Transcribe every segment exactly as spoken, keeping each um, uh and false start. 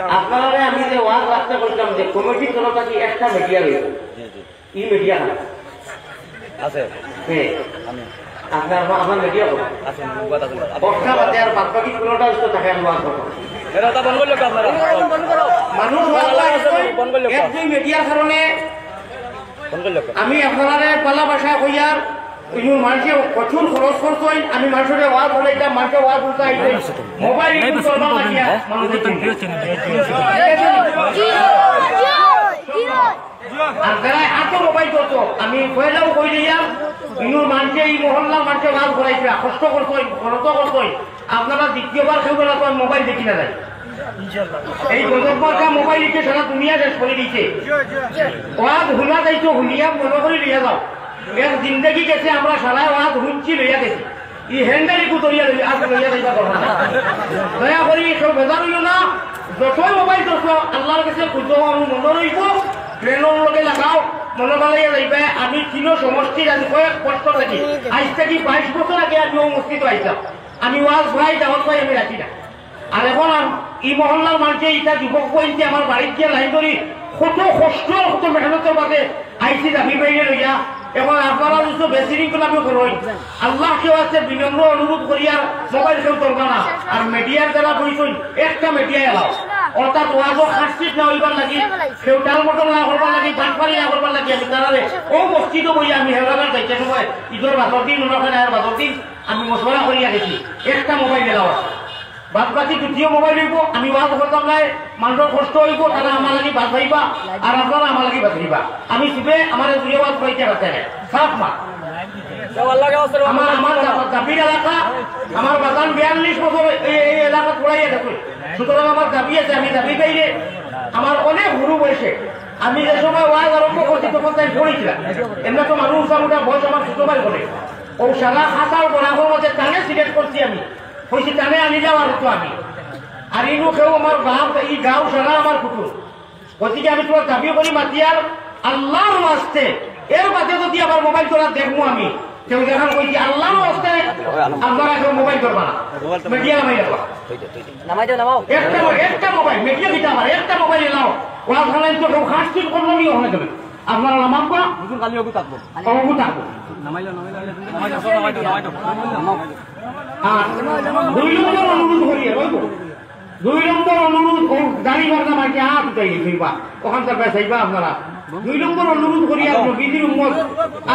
আপনারারে আমি যে ওয়াজ রাখতে কইতাম যে কমিটির তরফ থাকি একটা মিডিয়া রইছে, ই মিডিয়া খান আছে। হে, আমি আপনার, আপনার মিডিয়া কো? আছে, মুবাদ আছে। অক্টা বাদে আর বাদ বাকি কোনোটা তো থাকে আমি ওয়াজ করতাম। এরা তো বন্ধ করলো তো আপনারা। মানুষ ওয়াজ করলো, বন্ধ করলো। এক দুই মিডিয়ার কারণে বন্ধ করলো। আমি আপনারারে পালা ভাষা কইয়ার, ইনু মানুষে প্রচুর খরচ করছইন, আমি মানুষরে ওয়াজ বলাইতাম, মানুষে ওয়াজ শুনতে আইছে। মোবাইল ইনু চলবা লাগিয়া, মানুষ দেখইন। আর যারা এত মোবাইল করতো, আমি পয়লাও কই দিলাম, ইনুর মানুষে, এই মহল্লার মানুষে ওয়াজ করাইছিলা, কষ্ট করতো, খরচ করতো। আপনারা দ্বিতীয়বার কেউ বেলা তো মোবাইল দেখি না যায়। এই গজব মার্কা মোবাইল দিতে সারা দুনিয়া শেষ করে দিছে। ওয়াজ হুনা যাইতো, হুনিয়া মনে করি লইয়া যাও। এক জিন্দেগি গেছে, আমরা সারা ওয়াজ হুনছি, লইয়া গেছি। ই হ্যান্ডেল একটু ধরিয়া লই, আর লইয়া যাইবা দরকার নাই। দয়া করি কেউ বেজার হইও না, যতই মোবাইল ধরছো, আল্লাহর কাছে খুঁজো, আমি মনে রইব, ট্রেনের লগে লাগাও, মনে বানাইয়া যাইবে। আমি তিনো সমষ্টির আজ কয়েক বছর আগে, আজ থেকে বাইশ বছর আগে আমি ও মসজিদে আইতাম। আমি ওয়াজ ভাই, দাওয়াত ভাই আমি রাখি না। আর এখন আম-, ই মহল্লার মাঝে ইটা যুবক বইনতে আমার বাড়িত গিয়া লাইন ধরি, কত কষ্ট, কত মেহনতর বাদে আইছি দাবি বাইরে লইয়া। এখন আপনারা যত বেশৃঙ্খলা আমি করইন, আল্লাহ কেউ আছে বিনম্র অনুরোধ করি আর মোবাইল কেউ ধরবা না। আর মিডিয়ার যারা বইছইন, একটা মিডিয়া এলাও, অর্থাৎ ওয়াজও খাসিত না হইবার লাগি, কেউ টালমটল না করবার লাগি, বাটপারি না করবার লাগি, আমি তারারে ও মসজিদে বইয়া আমি হেলাবার যাইতে সময় ঈদের বাদর দিন, অন্য খানে আর বাদর দিন আমি মশওয়ারা করিয়া গেছি, একটা মোবাইল এলাও আছে। বাদ বাকি দ্বিতীয় মোবাইল হইব, আমি ওয়াজ করতাম না, মানুষের কষ্ট হইব, তারা আমার লাগি বাদ পাইবা, আর আপনারা আমার লাগি বাদ পাইবা। আমি শুধু আমার দুই ওয়াজ পাইতে পারতে না, সাফ মা। আমার, আমার দা-, দাবির এলাকা, আমার বাগান বিয়াল্লিশ বছর এই, এই এলাকা পড়াইয়া গেছে। সুতরাং আমার দাবি আছে, আমি দাবি পাইলে আমার অনেক হুরু বয়সে, আমি যে সময় ওয়াজ আরম্ভ করছি তখন তাই পড়েছিলাম। এমনি তো মানুষ মোটা বয়স আমার ছোট ভাই বলে, ও সারা হাজার বরাবর মধ্যে টানে সিলেক্ট করছি আমি। কইছি, "তানে আনি যাওয়ার তো আমি।" আর ইনু কেউ আমার বাপ, ই গাঁও সারা আমার কুটুম। গতিকে আমি তোমার দাবি করি মাতিয়ার আল্লাহর ওয়াস্তে। এর বাদে যদি আবার মোবাইল তোরা দেখবো আমি, কেউ দেখান কইছি আল্লাহর ওয়াস্তে, আপনারা কেউ মোবাইল করবা না। মিডিয়া নামাই রাখবা। নামাই দেও, নামাও। একটা মো-, একটা মোবাইল, মিডিয়া দিতে আমার, একটা মোবাইল এলাও। ওরা থানায় তো কেউ খাস করলো নি ওখানে দেবে। আপনারা নামাবো। হুজুর খালি ওগু থাকবো। ওগু থাকবো। নামাইলো, নামাইলো, নামাইলো, নামাইলো, নামাইলো। আর দুই নম্বর অনুরোধ করি, ওই তো। দুই নম্বর অনুরোধ, ও গাড়ি বাজনা মাঝে হাত উঠাই দিবা, ওখান থেকে বেসাইবা আপনারা। দুই নম্বর অনুরোধ করি, আপনি বিধির উম্মত,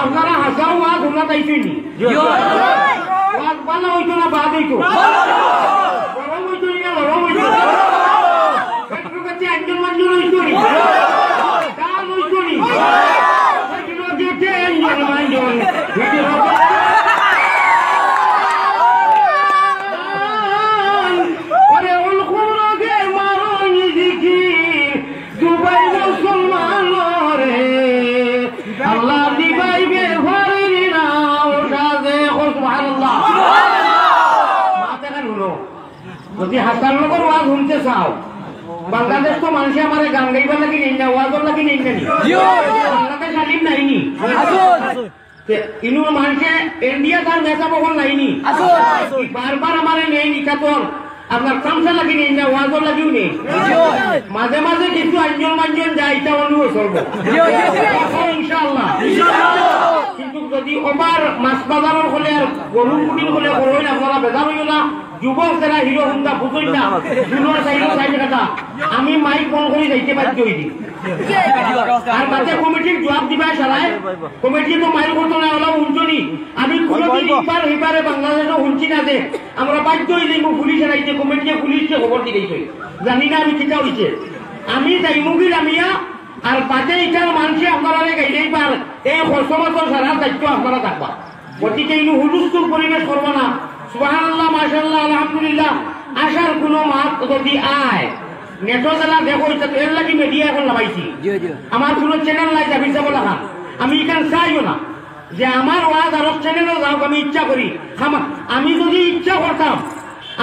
আপনারা হাসাও ওয়াজ, ওনা তাইছইনি। ওয়াজ ভালো হইতো না বাদ হইতো? গরম হইতো না নরম হইতো? একটু কাছে একজন মানুষ হইতো নি? গান হইতো নি? একটু কাছে একজন মানুষ হইতো নি? ওরে উলকুরকে মারো নিজেকে, দুবাই মুসলমান রে, আল্লাহ দিবাই বেফারি না, ওটা যে, ও সুবহানাল্লাহ। মাতে কেন হলো? যদি হাসান নগর ওয়াজ শুনতে চাও, বাংলাদেশ তো মানুষে আমার গান গাইবার লাগি নেই না, ওয়াজর লাগি নেই না নি? বাংলাদেশ আলিম নাই নি? তে ইনু মানুষে ইন্ডিয়া তার নেতা মহল নাই নি? বারবার আমারে নেই নি, কাতর আপনার তামসা লাগি নেই না, ওয়াজর লাগিও নেই। মাঝে মাঝে কিছু আঞ্জন মাঞ্জন যায়, এটা অনুরোধ করবো। ইনশাআল্লাহ। কিন্তু যদি ওবার মাছ বাজারর হলে আর গরুর কুটির হলে বড় হইলে আপনারা বেজার হইও না। যুবক যারা হিরো হুন্ডা বুঝইন না, দুনোর সাইডে সাইডে কথা। আমি মাইক বন্ধ করে যাইতে বাধ্য হইছি। আর বাদে কমিটির জবাব দিবা সারায়। কমিটি তো মাইক করতো না, ওলা হুনছনি। আমি কোনোদিন ইপার হিপারে বাংলাদেশও হুনছি না যে আমরা বাধ্য হইলে পুলিশ আনাইছে, কমিটিয়ে পুলিশকে খবর দিলেই তো। জানি না আমি কিতা হইছে। আমি যাইমুগি লামিয়া, আর বাদে ইটার মানুষে আপনারা গাইলেই পার, এই খরচ মতো সারা দায়িত্ব আপনারা থাকবা। গতিকে ইনু হুলুস্থুল পরিবেশ করবো না। সুবহানাল্লাহ, মাশাআল্লাহ, আলহামদুলিল্লাহ। আশার কোনো মাত যদি আয়, নেটো যারা দেখো, এটা তো এর লাগি মিডিয়া এখন লাগাইছি। জি, জি। আমার কোনো চ্যানেল নাই, জাবির সাহেব লেখা। আমি এখানে চাইও না যে আমার ওয়াজ আরো চ্যানেলও যাও, আমি ইচ্ছা করি। খামা-, আমি যদি ইচ্ছা করতাম,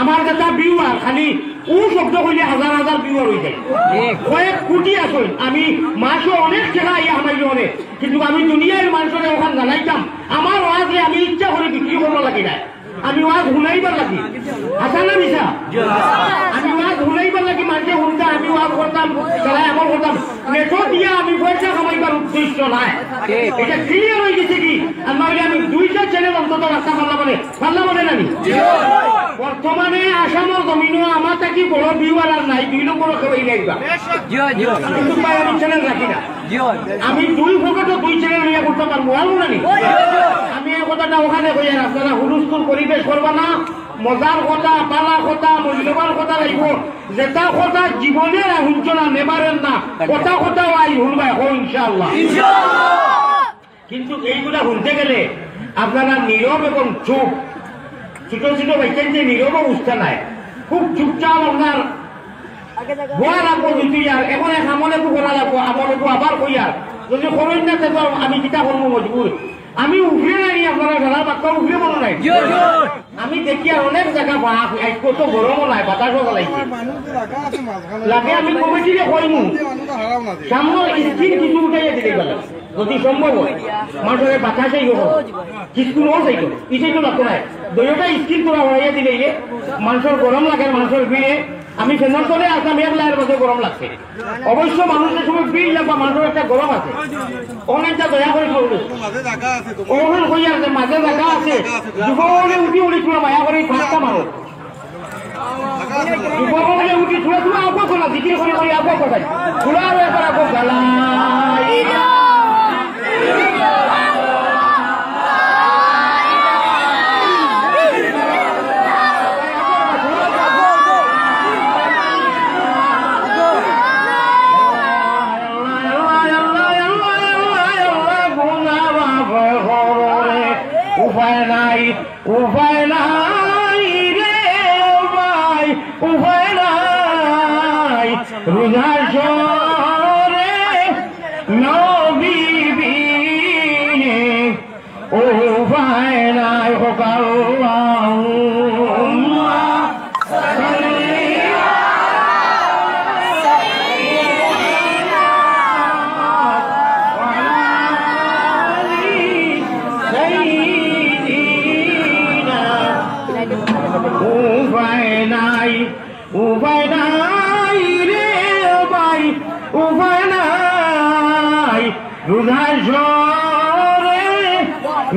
আমার যেটা ভিউয়ার, খালি ও শব্দ কইলে হাজার হাজার ভিউয়ার হয়ে যায়। ঠিক। কয়েক কোটি আসল। আমি মাসে অনেক টাকা ইয়া হামাইলে অনেক, কিন্তু আমি দুনিয়ার মানুষের ওখানে জানাইতাম, আমার ওয়াজে আমি ইচ্ছা করে বিক্রি করবো লাগি না। আমি ওয়াজ হুনাইবার লাগি, হাছা না মিছা? আমি ওয়াজ হুনাইবার লাগি মানষে হুনতা, আমি ওয়াজ করতাম, তারা আমল করতাম। নেটো দিয়া আমি পয়সা কামাইবার উদ্দেশ্য নায়। এটা ক্লিয়ার অই গেছে কি? আর না অইলে আমি দুইটা চ্যানেল অন্তত রাখতাম পারলাম মানে, পারলাম মানে নানি? বর্তমানে আসামর জমিনো আমার থাকি বড় ভিউয়ার আর নাই, দুই নম্বর কেউ এই লাইবা। কিন্তু ভাই আমি চ্যানেল রাখি না। আমি দুই পকেটো দুই চ্যানেল নিয়া করতাম পারমু, পারমু নানি? আমি এই কথাটা ওখানে কইয়ার, আপনারা হুলস্থুল পরিবেশ করবা না। মজার কথা, বালা কথা, মূল্যবান কথা লাগবো। যেটা কথা জীবনে আর হুনছো না, নেভার এন্ড না, কথা কথা আই হুনবা এখন ইনশাআল্লাহ। কিন্তু এইগুলা হুনতে গেলে আপনারা নীরব এবং চুপ। ছোট ছোট বাচ্চাইন্তে নীরবও বুঝতা নায়, খুব চুপচাপ আপনার বওয়া লাগবো। যদি আর এখন এক আমল এগু করা লাগবো, আমল এগু আবার কইয়ার, যদি করইন না, তে তো আমি কিতা করমু মজবুর। আমি উপরে নাই, আপনারা যারা বাক্কা উপরে মনে নাই। আমি দেখিয়ার অনেক জাগা বা আজ কত গরমও নাই, বাতাসও চালাইছে। লাগে আমি কমিটিরে কইমু, সামনে স্ক্রিন কিছু উঠাইয়া দিলে গেল। যদি সম্ভব হয়, মানষরে বাতাসেই হোক, স্কুলও চাইতো, ইটাই তো লাগতো নাই। দুইটা স্কিল তোরা হরাইয়া দিলে ইয়ে, মানষর গরম লাগে, মানষর ভিড়ে। আমি ফ্যানর তলে আসলাম, এক লাইনের মধ্যে গরম লাগছে। অবশ্য মানুষের সময় ভিড় লাগবা, মানষর একটা গরম আছে। অনেকটা দয়া করে বলবো। ওখানে কই আছে, মাঝে জায়গা আছে। যুবকরে উঠি উঠি তোরা মায়া করে এই ফাঁকটা মারো। যুবকরে উঠি তোরা তোরা আগুয়া করা, জিকির করে করে আগুয়া করা। তোরা আরো একবার আগুয়া জ্বালাই। উপায় নাই, উপায় নাই রে ভাই, উপায় নাই। রোজা শহরে নবী বিনে উপায় নাই। হোক আল্লাহুম্মা সাল্লি আলা সাইয়্যিদিনা ওয়া আলা আলি সাইয়্যিদিনা। উপায় নাই, উপায় নাই রে ভাই, উপায় নাই। রোজা শহরে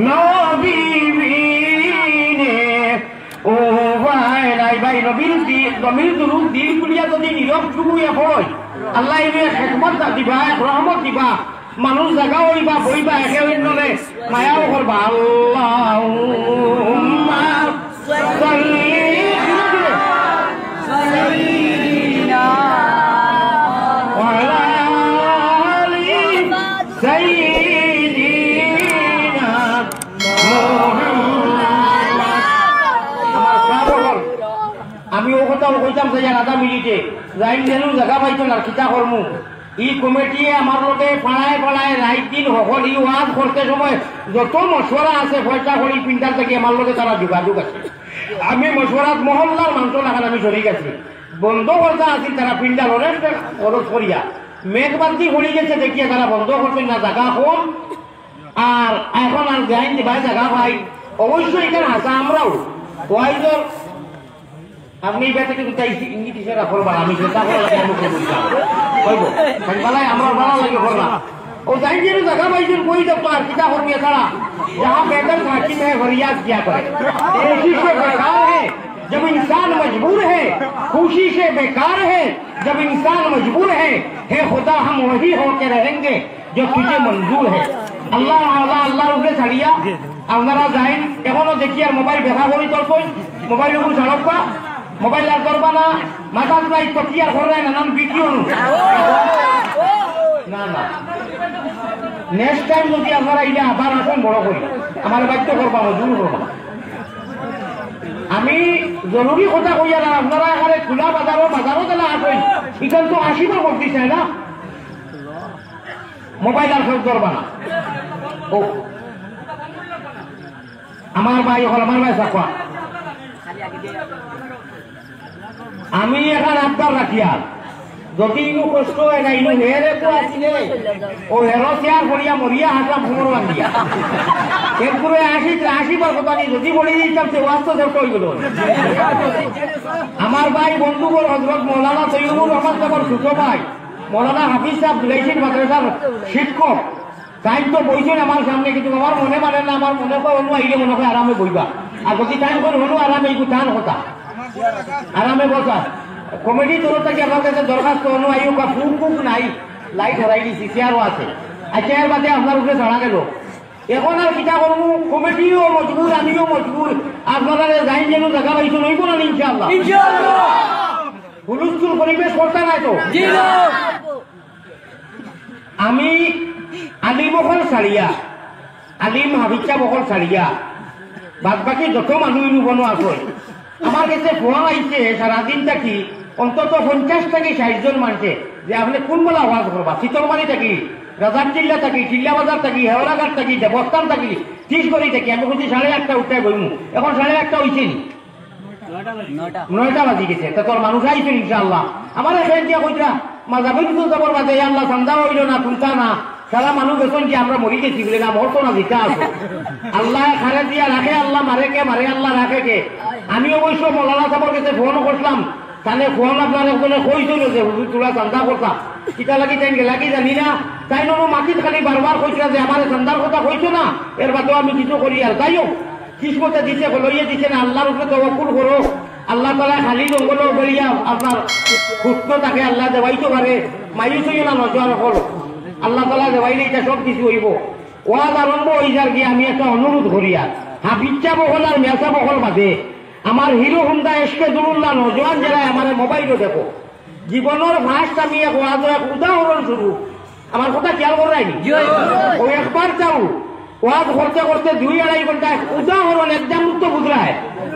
নবী বিনে উপায় নাই ভাই। নবীর দি-, নবীর দুরূদ দিল খুলিয়া যদি নীরব চুপ অইয়া পড়ো, আল্লায় এরে এক হেকমত দিবা, এক রহমত দিবা। মানুষ জাগা অইবা, বইবা, একে অন্যরে মায়াও করবা। আল্লাহুম্মা সাল্লি আলা সাইয়্যিদিনা ওয়া আলা আলি সাইয়্যিদিনা মুহাম্মাদ। আমার সাহাবাগণ, আমি ও কথা কইতাম চাই আর আধা মিনিটে, যাইন যেন জাগা পাইতো না, কিতা করমু? ই কমিটিয়ে আমার লগে পাড়ায় পাড়ায় রাইত দিন হকল ই ওয়াজ করতে সময় যত মশওয়ারা আছে, পয়সা করি পিন্ডাল থাকি আমার লগে তারা যোগাযোগ আছে। আমি মশওয়ারাত মহল্লার মানুষ লাখান আমি শরিক আছি। বন্ধ করতা আছিল তারা পিন্ডাল অনেক খরচ করিয়া। মেঘ বান্তি পড়ি গেছে দেখিয়া তারা বন্ধ করছইন না, জাগা কম। আর এখন আর যাইন যে ভাই জাগা ভাই, অবশ্যই এখানে হাসা আমরাও ওয়াইজর আপনি এই ব্যাটাকে কিন্তু তাই ইঙ্গিত ইশারা করবা, আমি যেটা করে লাগে আমি করবো। কইবো, ভাই বালাই, আমরা বালা লাগে করবা। ও যাই যে জায়গা পাইছেন, কই যাবো আর কিতা করবি তারা? जहाँ बेहतर साकिब है, फरियाद क्या करे? कोशिशें बेकार है, जब इंसान मजबूर है। कोशिशें बेकार है, जब इंसान मजबूर है। हे खुदा, हम वही होके रहेंगे, जो तुझे मंजूर है। আল্লাহ, আল্লাহ, আল্লাহর উপরে ছাড়িয়া আপনারা যাইন। এখনো দেখি আর মোবাইল দেখা করি তোর কই? মোবাইল ওগুলো ছাড়বা, মোবাইল আর করবা না। মাথা তোলা এই তকি আর করবে না, নানান ভিডিও। না, না। নেক্সট টাইম যদি আপনারা ইলে আবার আসেন বড় করি, আমার বাধ্য করবা, মজবুর করবা। আমি জরুরি কথা কইয়ার, আপনারা এখানে খোলা বাজারও, বাজারও তারা আসেন। এখান তো আসিবার করতে চায় না। মোবাইল আর কেউ ধরবা না। ও, আমার ভাই অকল, আমার ভাই সাকওয়া। আমি এখান আবদার রাখিয়ার, যদি ইনু কষ্ট অয় না, ইনু হেরে তো আসলে, ও হেরো চেয়ার পড়িয়া মরিয়া হাসলাম কোমর ভাঙিয়া। এরপরে আশি, আশি বার কথা নেই, যদি বলি দিতাম, সে ওয়াজ তো শেষ হয়ে গেল। আমার ভাই, বন্ধু, বড় হজরত মৌলানা সৈয়দুর রহমান সাহেবের ছোট ভাই, মৌলানা হাফিজ সাহেব, দুলাইশির মাদ্রাসার শিক্ষক, তাই তো বইছেন আমার সামনে, কিন্তু আমার মনে মানে না, আমার মনে হয় অন্য আইলে মনে হয় আরামে বইবা। আর যদি তাই করে হলো আরামে, একটু টান কথা, আরামে বসা। কমিটির তরফ থেকে আমার কাছে দরখাস্ত, অন্য আইও বা ফুক ফুক নাই, লাইট হরাই দিছি, চেয়ারও আছে। আচ্ছা, এর বাদে আপনার উপরে ছাড়া গেল। এখন আর কিতা করবো, কমিটিও মজবুর, আমিও মজবুর, আপনারা যাই যেন জায়গা পাইছো, নইব না ইনশাআল্লাহ। হুলুস্থুল পরিবেশ করতে নাই তো। আমি আলিম অকল ছাড়িয়া, আলিম হাফিজ সাহেব অকল ছাড়িয়া, বাদ বাকি যত মানুষ ইনু বনো আছে, আমার কাছে ফোন আইছে সারাদিন থাকি অন্তত পঞ্চাশ থাকি ষাট জন মানছে যে আপনি কোন বেলা ওয়াজ করবা, শীতলমারি থাকি, রাজার টিল্লা থাকি, টিল্লা বাজার থাকি, হেওড়াঘাট থাকি, দেবস্থান থাকি, ত্রিশ গলি থাকি। আমি কইছি সাড়ে আটটা উঠাই বইমু, এখন সাড়ে আটটা হইছে নি? নয়টা বাজি গেছে, তা তোর মানুষ আইছে ইনশাআল্লাহ। আমার এখান দিয়া কইতা, মাঝাবির তো যাবার বাদে, "ইয়া আল্লাহ, চান্দা হইল না, তুলতা না।" সারা মানুষ গেছেন কি আমরা মরি গেছি বলে না, মরতো না, জিতা আছে। আল্লাহ খারে দিয়া রাখে, আল্লাহ মারে কে, মারে আল্লাহ রাখে কে। আমি অবশ্য মৌলানা সাহেবের কাছে ফোন করছিলাম, তাহলে ফোন আপনার একজনে কইছিল যে, "হুজুর, তোরা চান্দা করতাম।" কিতা লাগি তাই গেলা কি জানি না, তাই নু মাটিত খালি বারবার কইছিলা যে, "আমারে চান্দার কথা কইছো না, এর বাদেও আমি কিছু করি।" আর যাই হোক, কিসমতে দিছে, লইয়া দিছে না, আল্লাহর উপরে তওয়াক্কুল করো। আল্লাহ তাআলা খালি জঙ্গলও বেরিয়া আপনার হুস্ন তাকে আল্লাহ দেওয়াইতে পারে, মায়ুস হইও না, নজর রাখো। আল্লাহ তাআলা দেওয়াইলে এটা সব কিছু হইব। ওয়াজ আরম্ভ হয়ে যার গিয়ে আমি একটা অনুরোধ করি, আর হাফিজ সাহেব অকল আর মিয়া সাহেব অকল বাদে আমার হিরো হুন্ডা এসকে দুরুল্লাহ নজওয়ান যারা আমার মোবাইলও দেখো, জীবনের ফার্স্ট আমি এক ওয়াজ এক উদাহরণ স্বরূপ, আমার কথা খেয়াল করাইনি। জি, জি। ও একবার চাও, ওয়াজ করতে করতে দুই আড়াই ঘন্টা এক উদাহরণ, একদম মুক্ত বুঝলায়,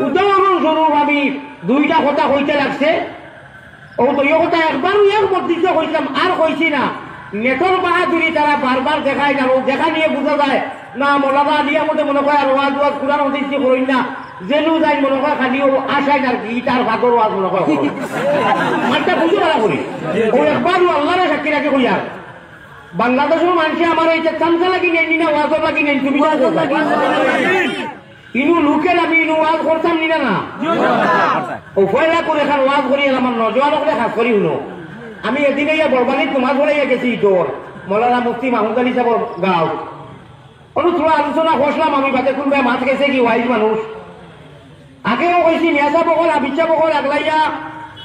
উদাহরণ স্বরূপ আমি দুইটা কথা কইতে লাগছে। ও তো এই কথা একবারও এক মসজিদে কইতাম, আর কইছি না। নেটর বাহাদুরি তারা বারবার দেখায় না, ও দেখা নিয়ে বুঝা যায় না। মৌলানা আলী আহমদে মনে কয় আর ওয়াজ ওয়াজ কোরআন হাদিস দিয়ে করইন না, যেনু যাই মনে কয় খালি ও আশায় আর কি, তার ভাগর ওয়াজ মনে কয় করইন। মাঠটা বুঝে ভালো করি, ও একবারও আল্লাহরে সাক্ষী রাখে কই আর বাংলাদেশের মানুষে আমার এই যে চামচা লাগি নেন না, ওয়াজও লাগি নেন, তুমি ওয়াজও লাগি। ইনু লোকের আমি ইনু ওয়াজ করতাম নি না, না। ও পয়লা করে খান ওয়াজ করি আর আমার নজওয়ান করে খাস করি হুনো। আমি এদিন ইয়া বরবালিত নমাজ পড়াইয়া গেছি ইতর, মৌলানা মুফতি মাহমুদ আলী সাহেবর গাঁও। অনু থোড়া আলোচনা করছিলাম আমি, বাদে কোন ভাই মাত গেছে কি ওয়াইজ মানুষ। আগেও কইছি, মিয়া সাহেব অকল, হাফিজ সাহেব অকল, আগলাইয়া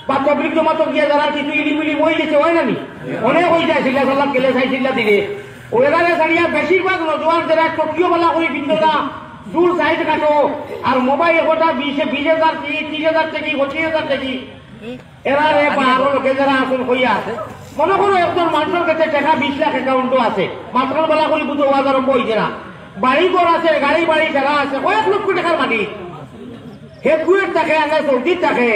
বা তবলিগ জমাত গিয়া যারা কিছু ইলিম ইলিম হয়ে গেছে, হয় না নি? অনেক হয়ে যায়, সিল্লা সাল্লাম গেলে সাই সিল্লা দিলে। ওরা ছাড়িয়া বেশিরভাগ নজওয়ান যারা টুপিও বালা করে পিন্দো না, চুল সাইড কাটো, আর মোবাইল গোটা বিশে, বিশ হাজার টেকি, ত্রিশ হাজার টেকি, পঁচিশ হাজার টেকি। এরা রে বা আরো লোকে যারা আছেন কইয়া। মনে করো একজন মানুষের কাছে টেকা বিশ লাখ অ্যাকাউন্টও আছে, মাত্র বেলা করে বুঝো ওয়াজ আরম্ভ হইছে না। বাড়ি ঘর আছে, গাড়ি বাড়ি সারা আছে, কয়েক লক্ষ টেকার মালিক। হে কুয়েত থাকে, আগে সৌদিত থাকে।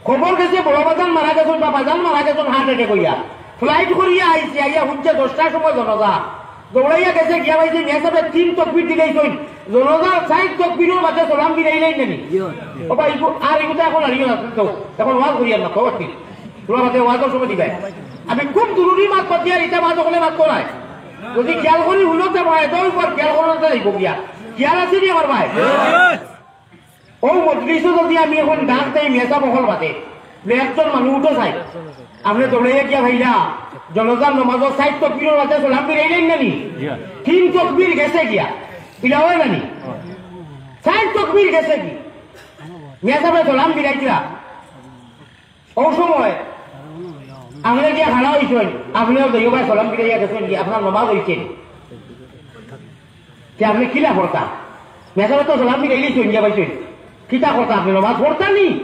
খবর গেছে বড় বাজান মারা গেছেন বা বাজান মারা গেছেন হার্ট অ্যাটাক হইয়া। ফ্লাইট করিয়া আইছে, আইয়া হুনছে দশটার সময় জানাজা। দৌড়াইয়া গেছে, গিয়া পাইছে, মিয়া সাহেবে তিন তকবির দিলাইছইন। জানাজার চাইর তকবিরর মাঝে সালাম ফিরাইলাইন নানি? ও ভাই, ইগু-, আর ইগুতা এখন হারিয়ে না, তো এখন ওয়াজ করিয়ার না, খবর কি? তোরা মাঝে ওয়াজর সময় দিবায়। আমি খুব জরুরি মাত পাতি আর ইটা মাত ওখানে মাত করায়। যদি খেয়াল করি হুনো তে ভাই, এটাও একবার খেয়াল করো না, তাই গিয়া। খেয়াল আছে নি আমার ভাই? ও মজলিসও যদি আমি এখন ডাক দেই, মিয়া সাহেব অকল বাদে, যে একজন মানুষ উঠো চাই, আপনি দৌড়াইয়া গিয়া ভাইলা, জানাজার নামাজও চাইর তকবিরর মাঝে সালাম ফিরাইলেন নানি? তিন তকবির গেছে গিয়া, ইলা হয় নানি? চাইর তকবির গেছে কি? মিয়া সাহেবে সালাম ফিরাইছিলা। ও সময় আপনি গিয়া খাড়া হইছেন, আপনিও দৈবায় সালাম ফিরাইয়া গেছেন কি? আপনার নামাজ হইছে নি? তে আপনি কিলা করতা? মেসাবে তো সালাম ফিরাইলি চইন গিয়া পাইছেন। কিতা করতা আপনি? নমাজ পড়তা নি?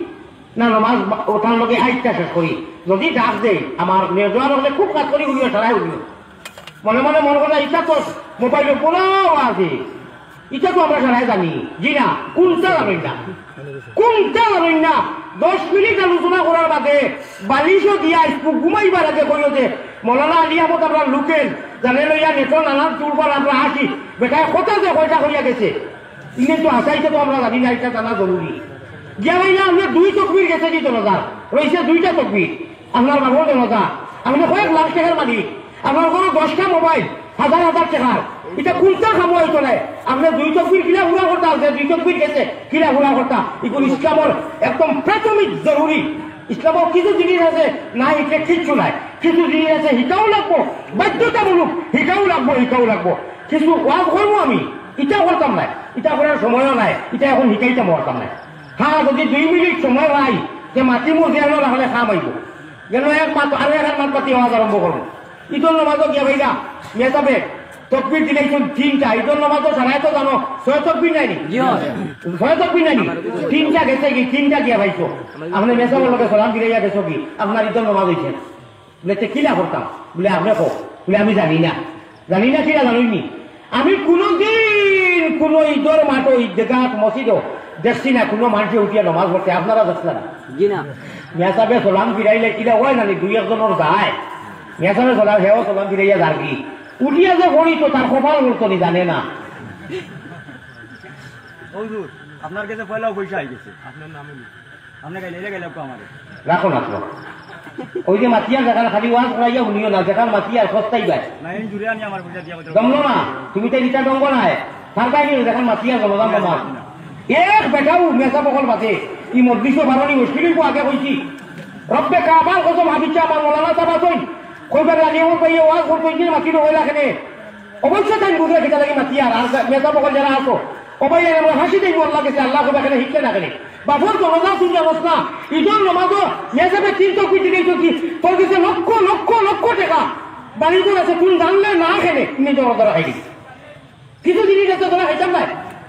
না, নমাজ বা-, ওটার লগে আইটা শেষ করি। যদি ডাক দেই, আমার মেজোয়ার হলে খুব কাজ করি উনিও সারাই উনিও। মনে মনে মনে করে, "ইটা তো মোবাইলে পুরাও আছে। ইটা তো আমরা সারাই জানি।" জি না, কোনটা জানি না। কোনটা জানি না। দশ মিনিট আলোচনা করার বাদে বালিশও দিয়া আইসু ঘুমাইবার আগে কইও যে, "মৌলানা আলী আহমদ আমরা লোকেল, জানে লইয়া নেটর নানান চুলবার আমরা আসি।" বেটায় কথা যে কয়টা কইয়া গেছে, ইনে তো আসাইতে তো আমরা জানি না, এটা জানা জরুরি। গিয়া ভাই না, আমরা দুই তকবির গেছে কি দরকার? রইছে দুইটা তকবির। আপনার বাপর জনতা, আপনে কয়েক লাখ টেকার মালিক, আপনার ঘরো দশটা মোবাইল, হাজার হাজার টেকার, ইটা কুনটা কামো অইতো নায়? আপনে দুই তকবির কিলা পুরা করতা, যে দুই তকবির গেছে কিলা পুরা করতা, ইগুন ইসলামর একদম প্রাথমিক জরুরি। ইসলামর কিছু জিনিস আছে, না হিকলে কিচ্ছু নাই। কিছু জিনিস আছে, হিকাও লাগবো, বাধ্যতামূলক, হিকাও লাগবো, হিকাও লাগবো। কিছু ওয়াজ করমু আমি, ইটা করতাম নায়, ইটা করার সময়ও নাই, ইটা এখন হিকাইতাম পারতাম নায়। হ্যাঁ, যদি দুই মিনিট সময় পাই, তে মাতিমু, যে আনো রাখলে কাম আইবো। গেল এক মাত, আরো এক মাত পাতি ওয়াজ আরম্ভ করমু। ইদর নমাজও গিয়া ভাইরা, মেসাবে তকবির দিলাইছইন তিনটা। ইদর নমাজও সারাই তো জানো, ছয় তকবির নায়নি? জি, অয়। ছয় তকবির নায়নি? তিনটা গেছে কি? তিনটা গিয়া পাইছো। আপনে মেসাবর লগে সালাম ফিরাইয়া গেছো কি? আপনার ইদর নমাজ অইছে। বুলে, "তে কিলা করতাম?" বুলে, "আপনে কও।" বুলে, "আমি জানি না।" জানি না কিলা জানইননি? আমি কুনুদিন কুনু ইদর মাঠো, ইদগাহ মসজিদো দেখছি না কুনু মানষে উঠিয়া নমাজ পড়তে, আপনারা দেখছইন না? জি না। মেসাবে সালাম ফিরাইলে কিলা অয় না নি, দুই একজনর যায়। মেসাবে সালাম, হেও সালাম ফিরাইয়া যারগি। উঠিয়া যে পড়ি তো তার কপাল পড়তো নি, জানে না। ও হুজুর, আপনার গেছে পয়লাও পয়সা আইগেছে। আপনার নামে নি। আপনে গাইলে, এরে গাইলে আপনি আমারে। রাখো না তো। ওই যে মাতিয়ার যেখান খালি ওয়াজ করাইয়া হুনিও না, যেখান মাতিয়ার সস্তাই বায়। না, এই জুড়ে আনি আমার পয়সা দিয়া কইতে দমলো না, তুমি তাই ইটা দমবো না, তার বাইরে যেখান মাতিয়ার জনগণ মামা। এক বেটাও মেসাব অকল বাদে, ই মজলিসও বারো নি মুশকিল অইবো, আগে কইছি। রব্বে কাবার কসম, হাবিবটা আমার মৌলানা সাহেব আছইন। কইবার আগে ওর ভাইয়ে ওয়াজ করতো, ইঞ্জিন মাটি রইলা কেনে? অবশ্য তাই বুঝে কিতা লাগি মাতিয়ার, আর মেসাব অকল যারা আছো, ও ভাই, আমরা ফাঁসি দেব আল্লাহ গেছে, আল্লাহ কইবা কেনে হিকলে না কেনে? বাপর জনতা তুই জানোস না, ইদর নমাজও মেসাবে তিন তকবির দিলাইছইন কি, তোর গেছে লক্ষ, লক্ষ, লক্ষ টেকা। বাড়ি ঘর আছে, তুই জানলে না কেনে, নিজে ধরা খাই দিবি। কিছু জিনিস আছে ধরা খাইতাম নায়,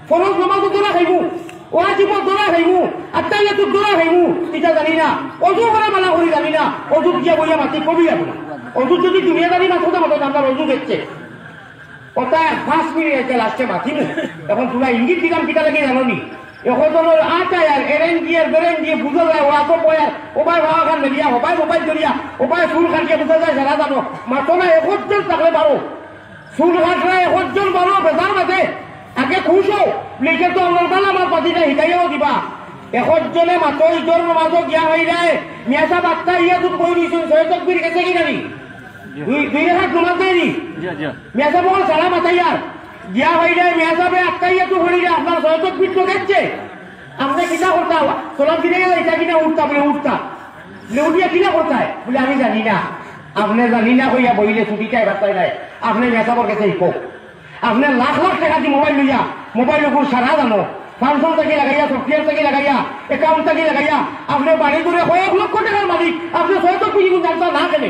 ফরজ নমাজও ধরা খাইমু, ওয়াজিবও ধরা খাইমু, আত্তাহিয়াতুর ধরা খাইমু, ইটা জানি না, অজু করা বালা করি জানি না, অজু দিয়া বইয়া মাতি কবি যাবো না। অজু যদি দুনিয়াদারি মাত কথা বলেন, আপনার অজু দেখছে, ওটা পাঁচ মিনিট একটা লাস্টে মাতিমু। এখন তোমরা ইঙ্গিত দিলাম কিতা লাগি জানো নি? এখন তো ওই আটায় আর এরেন দিয়ে, বেরেন দিয়ে বুঝা যায়, ওরা তো কয় আর, ও ভাই বাবা খান মিলিয়া, ও ভাই মোবাইল ধরিয়া, ও ভাই চুল কাটিয়া বুঝা যায়, যারা জানো, মাতো না, একজন থাকলে পারো। চুল কাটরা একজন পারো, বেজার মাঝে। আগে খুশ হও, লিখে তো আমার বালা আমার পাতিটা হিকাইয়াও দিবা। একজনে মাতো ইদর নমাজও গিয়া হইলে, মিয়া সাহেব আত্তাহিয়াতুত বই রইছইন, ছয় তকবির গেছে কি নানি? দুই, দুই রেখাত নমাজ দেয়নি। জি, জি। মিয়া সাহেব বল সালাম আতাইয়ার। গিয়া হইলে মিয়া সাহেবে আত্তাহিয়াতু পড়িলে আপনার ছয় তকবির তো গেছে। আপনে কিতা করতা? সালাম ফিরে গেলে ইটা কিনা উঠতা? বুলে, "উঠতা।" বুলে, "উঠিয়া কিনা করতায়?" বুলে, "আমি জানি না।" আপনে জানি না কইয়া বইলে ছুটিটাই বার্তায় নাই। আপনে মিয়া সাহেবর গেছে হিকো। আপনে লাখ লাখ টেকা দি মোবাইল লইয়া, মোবাইল ওগুলো সারা জানো। ফাংশন থাকি লাগাইয়া, সফটওয়্যার থাকি লাগাইয়া, অ্যাকাউন্ট থাকি লাগাইয়া, আপনে বাড়ি ঘুরে কয়েক লক্ষ টেকার মালিক, আপনে ছয় তকবির জানতা না কেনে?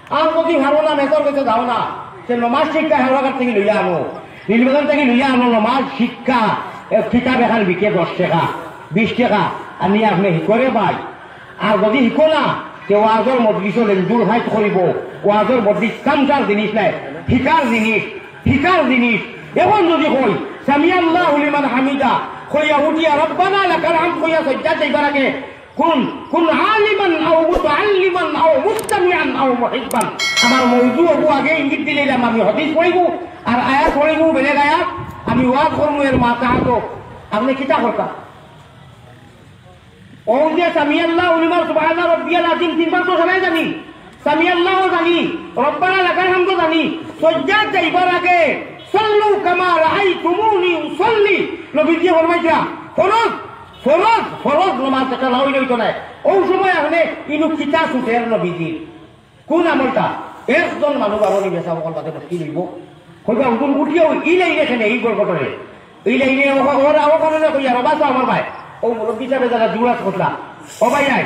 আর যদি হারো না, মেসর গেছে যাও না, সে নমাজ শিক্ষা হেওয়াঘাট থাকি লইয়া আনো, নীলবাগান থাকি লইয়া আনো, নমাজ শিক্ষা, এ, কিতাব এখান বিকে দশ টেকা, বিশ টেকা, আর নিয়ে আপনে হিকরে ভাই। আর যদি হিকো না, তে ওয়াজর মজলিসও লেঞ্জুর হাইট করিব, ওয়াজর মজলিস কামটার জিনিস নাই, হিকার জিনিস, হিকার জিনিস। এখন যদি কই, "সামিআল্লাহু লিমান হামিদা", কইয়া উঠিয়া "রব্বানা লাকাল হামদ" কইয়া সজ্জা যাইবার আগে, "কুন, কুন আলিমান আও মুতাআল্লিমান আও মুস্তামিআন আও মুহিব্বান।" আমার মৌজু অগু আগে ইঙ্গিত দিলাইলাম, আমি হাদিস পড়িব, আর আয়াত পড়িব, বেলেগ আয়াত, আমি ওয়াজ করব, এর মাথা হাতো। আপনে কিতা করতা? ও যে সামিআল্লাহু লিমান, সুবহানাল্লাহ রাব্বিয়াল আযীম তিনবার তো সবাই জানি, সামিআল্লাহও জানি, রব্বানা লাকাল হামদও জানি। সজ্জাত যাইবার আগে "সল্লু কামা রাআইতুমুনি উসাল্লি", নবীজি ফরমাইতরা, ফরজ, ফরজ, ফরজ নমাজ একটা না অইলে অইতো নায়। ও সময় আপনে ইনু কিতা সুটের নবীজি? কোন আমলটা? একজন মানুষ আরো নিবে, সব অকল বাদে মুশকিল অইব। কইবা, "হুজুর, উঠিয়াও ই লাইনে কেনে, ই গড়গড়রে? ই লাইনে ও, ও, ওরা ও কারণে কইয়া, রবা তো আমার ভাই।" ও মুরব্বী সাহেবে যারা জুরাত করলা, ও ভাই, আয়।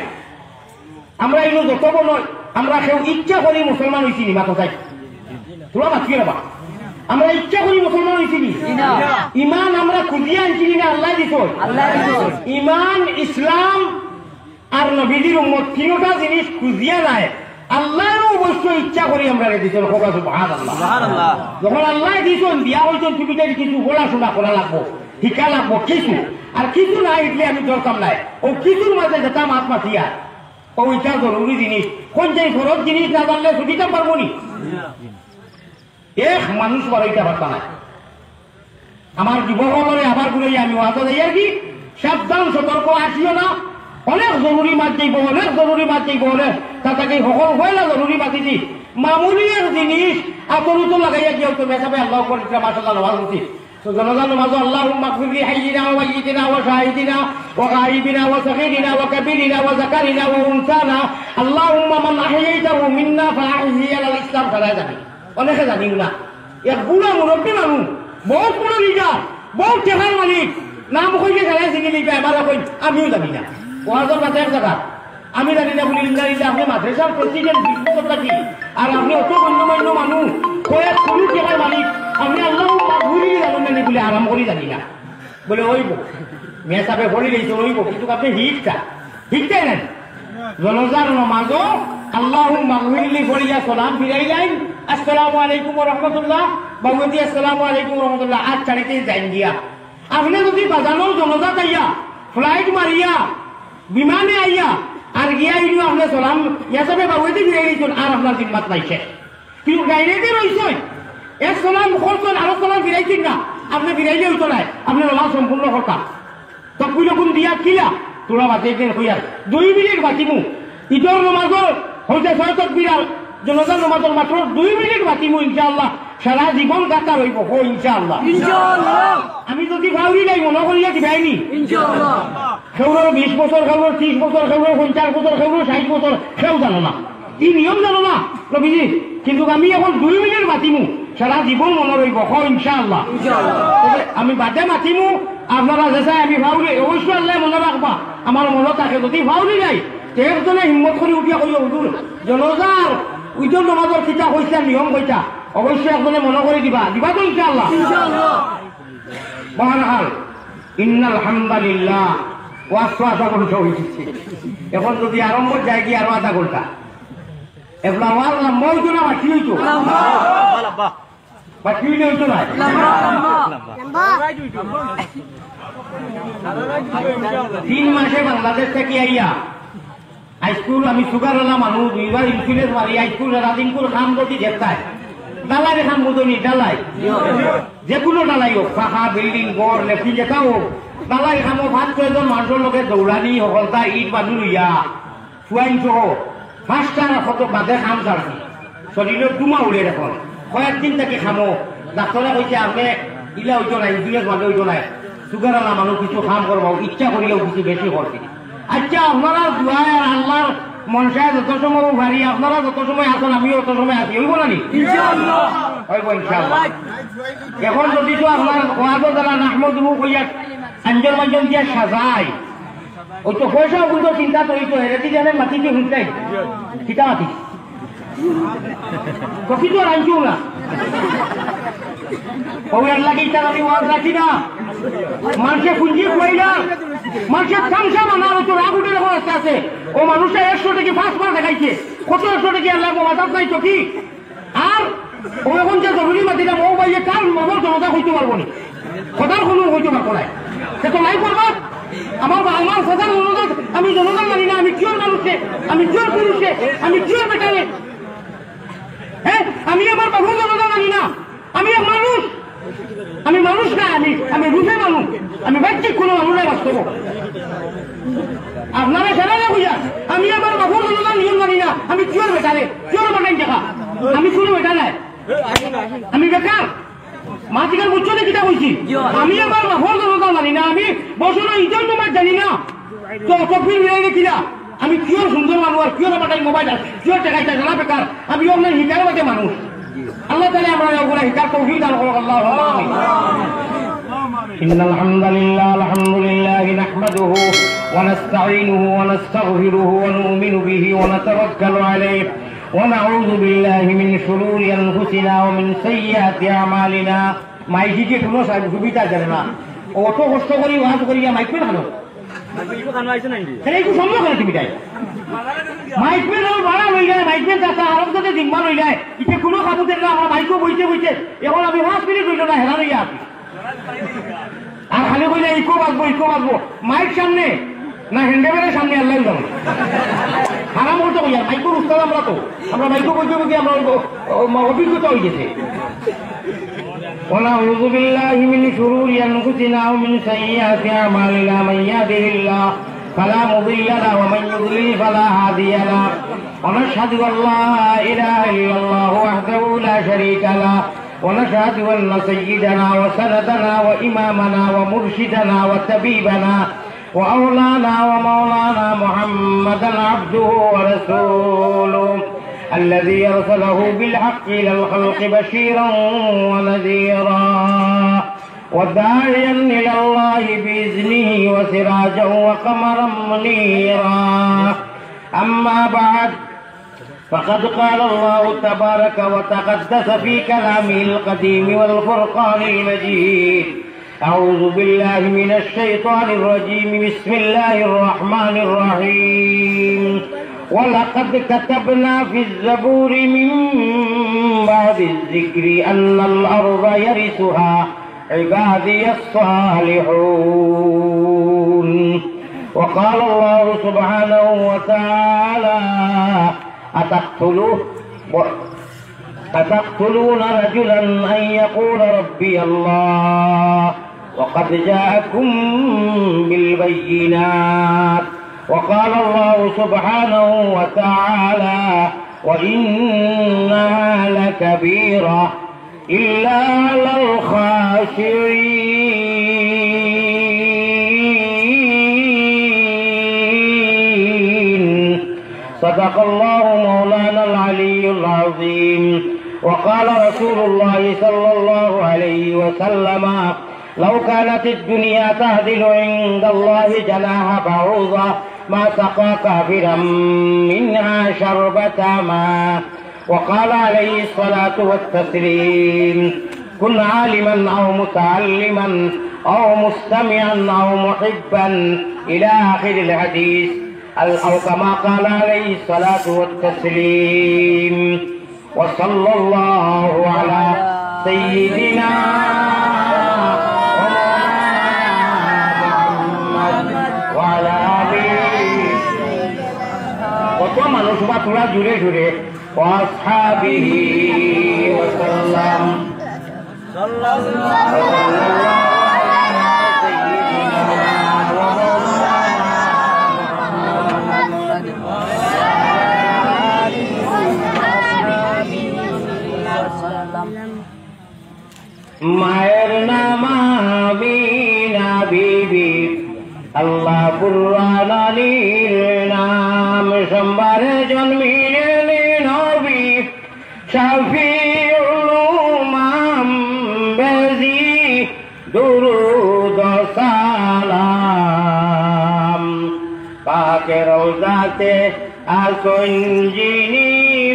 আমরা ইনো যত বড় নয়, আমরা কেউ ইচ্ছা করি মুসলমান হইছি নি, মাথা চাই। তোরা বাঁচিয়ে রবা। আমরা ইচ্ছা করি মুসলমান হইছি নি? না। ইমান আমরা খুঁজিয়া আনছি নি না, আল্লাহ দিছে? আল্লাহ দিছে। ইমান, ইসলাম, আর নবীজির উম্মত তিনটা জিনিস খুঁজিয়া নাই। আল্লাহরও অবশ্য ইচ্ছা করি আমরা রে দিছইন, কওকা সুবহানাল্লাহ। সুবহানাল্লাহ। যখন আল্লাহ দিছইন, দিয়া কইছইন, "তুমি তাই কিছু পড়াশোনা করা লাগবো, শিক্ষা লাগবো, কিছু। আর কিছু না শিখলে আমি চলতাম নাই।" ও কিছুর মাঝে যেতাম হাত মাতিয়া। ও ইটা জরুরি জিনিস। কোন যে ফরজ জিনিস না জানলে ছুটিতাম পারবো নি? এক মানুষ বাড়াইতে পারতা না। আমার যুবকরে আবার ঘুরে আমি ওয়াজে যাই আর কি, সাবধান, সতর্ক, আসিও না। অনেক জরুরি মাত যাইবো, অনেক জরুরি মাত যাইবো, অনেক। তার থাকি হকল পয়লা জরুরি মাত ইদি। মামুলি এক জিনিস, আতর উতর লাগাইয়া গিয়া তো মেসাবে আল্লাহু আকবার দিতরা, মাশাআল্লাহ, নমাজ অইছে। তো জানাজার নমাজো আল্লাহুম্মা ইগফির লি হাইয়িনা ওয়া মাইয়িতিনা ওয়া শাহিদিনা ওয়া গায়িবিনা ওয়া সগীরিনা ওয়া কাবীরিনা ওয়া যাকারিনা ওয়া উনসানা। আল্লাহুম্মা মান আহইয়াইতাহু মিন্না ফাআহইহি আলাল ইসলাম, সারায় জানি। অনেকে জানিও না। এক বুড়া মুরব্বী মানুষ, বহুত বড় লিডার, বহুত টেকার মালিক, নাম কইলে সারায় চিনি লিবা, এবারে কই, আমিও জানি না। ওয়াজর মাঝে এক জায়গা, আমি জানি না বলি, ইন্না লিল্লাহ, আপনি মাদ্রাসার প্রেসিডেন্ট, বিশ বছর থাকি, আর আপনি অত গণ্যমান্য মানুষ, কয়েক কোটি টেকার মালিক, আপনি আল্লাহুম্মা ইগফির লি জানেন না নি বলে আরাম করি জানি না। বলে, "অইবো, মেসাবে পড়ি লইছে, অইবো, কিন্তু আপনি হিকটা, হিকটাই নাই।" জানাজার নমাজো আল্লাহুম্মা ইগফির লি পড়িয়া সালাম ফিরাইলাইন, "আসসালামু আলাইকুম ওয়া রাহমাতুল্লাহ", বাবুয়ে দি, "আসসালামু আলাইকুম ওয়া রাহমাতুল্লাহ", আর ছাড়িতে যাইন গিয়া। আপনি যদি বাজানোর জানাজাত আইয়া, ফ্লাইট মারিয়া, বিমানে আইয়া, আর গিয়া ইনু আপনি সালাম, মেসাবে বাবুয়ে দি ফিরাই দিছইন, আর আপনার জিম্মাত নাই শেষ। কিন্তু ডাইরেক্টে রইছইন, এক সালাম করছইন, আরো সালাম ফিরাইছইন না, আপনি ফিরাইলে অইতো নায়, আপনি নমাজ সম্পূর্ণ করতা। তকবির রকম দিয়া কিলা, তোরা বাদে একদিন কইয়ার, দুই মিনিট বাঁচিমু। ইদর নমাজর হইতে ছয় তকবির আর জানাজার নমাজর মাত্র দুই মিনিট বাঁচিমু, ইনশাআল্লাহ। সারা জীবন গাতা রইবো, হো ইনশাআল্লাহ। ইনশাআল্লাহ। আমি যদি ফাউরি যাই, মনো করিয়া দিবাইনি। ইনশাআল্লাহ। কেউরর বিশ বছর, কেউরর ত্রিশ বছর, কেউরর পঞ্চাশ বছর, কেউরর ষাইট বছর, কেউ জানো না। ই নিয়ম জানো না, নবীজি? কিন্তু আমি এখন দুই মিনিট বাঁচিমু, সারা জীবন মনো রইবো, হো ইনশাআল্লাহ। ইনশাআল্লাহ। তবে আমি বাদে মাতিমু, আপনারা যে চাই আমি ফাউরি, অবশ্যই আল্লায় মনো রাখবা, আমার মনো থাকে। যদি ফাউরি যাই, তে একজনে হিম্মত করি উঠিয়া কইও, "হুজুর, জানাজার ইদর নমাজর কিতা কইছলা, নিয়ম কইতা?" অবশ্যই একজনে মনো করি দিবা, দিবা তো ইনশাআল্লাহ? ইনশাআল্লাহ। বহরহাল, ইন্নাল হামদালিল্লাহ, ওয়াজ তো আধা ঘন্টা অইছে। এখন যদি আরম্ভ যায় কি আরো আধা ঘন্টা? এবলা ওয়াজ লম্বা অইতো না বাকি অইতো? বাকি অইলে অইতো না। তিন মাসে বাংলাদেশ থাকি আইয়া আইজকুর আমি সুগার আলা মানুষ, দুইবার ইন্স্যুরেন্স মারি, আইজকুর সারা দিনকুর কাম যদি দেখতায়, ঢালাই কাম বুঝনি, ঢালাই। যে কোনো ঢালাই হোক, পাকা, বিল্ডিং, ঘর, লেট্রিন, যেটা হোক, ঢালাই কামো পাঁচ ছয়জন মানুষর লগে দৌড়ানি, হকলতা, ইট বালু লইয়া, ফুয়াইন সহ, পাঁচটার কত বাদে কাম ছাড়ছি। শরীরর ধুমা উড়ের এখন। কয়েকদিন থাকি কামো। ডাক্তরে কইছে, "আপনে ইলা অইতো নায়, ইন্স্যুরেন্স মারলে অইতো নায়।" সুগার আলা মানুষ কিছু কাম করবা, ইচ্ছা করিয়াও কিছু বেশি করছি। আচ্ছা, আপনারা দোয়ায় আর আল্লাহর মনসায় যত সময় পারি, আপনারা যত সময় আছইন, আমিও অত সময় আছি, অইবো না নি? ইনশাআল্লাহ। অইবো ইনশাআল্লাহ। এখন যদি তো আপনার ওয়াজও যারা নাহমদুহু কইয়া আঞ্জল মাঞ্জল দিয়া সাজায়, ওই তো পয়সা বুঝো চিন্তা তো, ওই তো হেরে দিকে মাটিতে হুঁকলাই। কিতা মাটি? কফি তো আর আনছো না। ও এর লাগি ইটা আমি ওয়াজ রাখি না। মানুষে পুঞ্জি খুয়াইলা, মানুষের তামশা বানার তো রাগ উঠে যখন আস্তে আস্তে। ও মানুষটা একশো টাকা পাঁচ বার দেখাইছে, কত একশো টাকা আর লাগবো, মাথাত নাই তো কি? আর ও এখন যে জরুরি মাতিলাম, ও ভাইয়ে কার মগর জনতা কইতে পারবো নি, কথার কোনো কইতে পারবো না। সে তো নাই করবা। আমার বা-, আমার সাধারণ জনতা, আমি জনতা মানি না, আমি কিওর মানুষে, আমি কিওর পুরুষে, আমি কিওর বেটারে। হ্যাঁ, আমি আমার বাবুর জনতা মানি না। আমি এক মানুষ, আমি মানুষ না, আমি, আমি রূপে মানুষ, আমি বাহ্যিক কোনো মানুষ নাই বাস্তব। আপনারা সারা না বুঝা, আমি আমার বাবুর জনতা নিয়ম মানি না, আমি কিওর বেটারে, কিওর বানাই দেখা, আমি কোনো বেটা নাই, আমি বেকার। মাতিকার বুঝছো না কিতা কইছি? আমি আমার বাপর জনতা জানি না, আমি বছর ইদর নমাজ জানি না। তো তকবির মিলাই রে কিলা? আমি কিওর সুন্দর মানুষ আর কিওর বাটাই মোবাইল আর কিওর টেকাইতা জানা বেকার। আমি অন্য হিকার বাদে মানুষ। আল্লাহ তাআলা আমরা ওগুলা হিকার তৌফিক দান করুক, আল্লাহুম্মা আমিন। إن الحمد لله، الحمد لله نحمده ونستعينه ونستغفره ونؤمن به ونتوكل عليه ونعوذ بالله من شرور أنفسنا ومن سيئات أعمالنا। মাইকে কি কোনো সা-, সুবিধা দেয় না? অত কষ্ট করি ওয়াজ করিয়া মাইক পেন খানো। তাহলে একটু সম্ভব করে তুমি তাই। মাইক পেন আমার ভাড়া লই যায়, মাইক পেন তাতা আরব সাথে জিম্মা লই যায়। ইতে কোনো কাবু দেন না, আমার মাইকও বইতে বইতে। এখন আমি পাঁচ মিনিট হইল না, হেরান হইয়া আছি। আর খালি কইলে ইকো বাজবো, ইকো বাজবো। মাইক সামনে, না হ্যান্ডেলের সামনে আল্লাহ জানে। হারাম করতে কইয়া, মাইকর উস্তাদ আমরা তো। আমরা মাইকও বইতে বইতে আমরা অ-, অ-, অভিজ্ঞতা হয়ে গেছে। ونعوذ بالله من شرور أنفسنا ومن سيئات أعمالنا. من يهده الله فلا مضل له ومن يضلل فلا هادي له. ونشهد أن لا إله إلا الله وحده لا شريك له. ونشهد أن سيدنا وسندنا وإمامنا ومرشدنا وطبيبنا وأولانا ومولانا محمدا عبده ورسوله، الذي أرسله بالحق إلى الخلق بشيرا ونذيرا، وداعيا إلى الله بإذنه وسراجا وقمرا منيرا. أما بعد، فقد قال الله تبارك وتقدس في كلامه القديم والفرقان المجيد: أعوذ بالله من الشيطان الرجيم. بسم الله الرحمن الرحيم. ولقد كتبنا في الزبور من بعد الذكر أن الأرض يرثها عبادي الصالحون. وقال الله سبحانه وتعالى: أتقتلون، أتقتلون رجلا أن يقول ربي الله وقد جاءكم بالبينات. وقال الله سبحانه وتعالى: وإنها لكبيرة إلا على الخاشعين. صدق الله مولانا العلي العظيم. وقال رسول الله صلى الله عليه وسلم: لو كانت الدنيا تعدل عند الله جناح بعوضة ما سقى كافرا منها شربة ماء. وقال عليه الصلاة والتسليم: كن عالما أو متعلما أو مستمعا أو محبا، إلى آخر الحديث، أو كما قال عليه الصلاة والتسليم. وصلى الله على سيدنا ومولانا محمد وعلى آله. কত মানুষ বা তোরা জুড়ে জুড়ে। وأصحابه وسلم. মায়ের নাম আমিনা বিবি, আল্লাহ কুরআন আলীর নাম। সোমবারে জন্মিলেন নবী, শাফিউল উমাম বেজি, দুরুদ সালাম। পাকে রওজাতে আছইন যিনি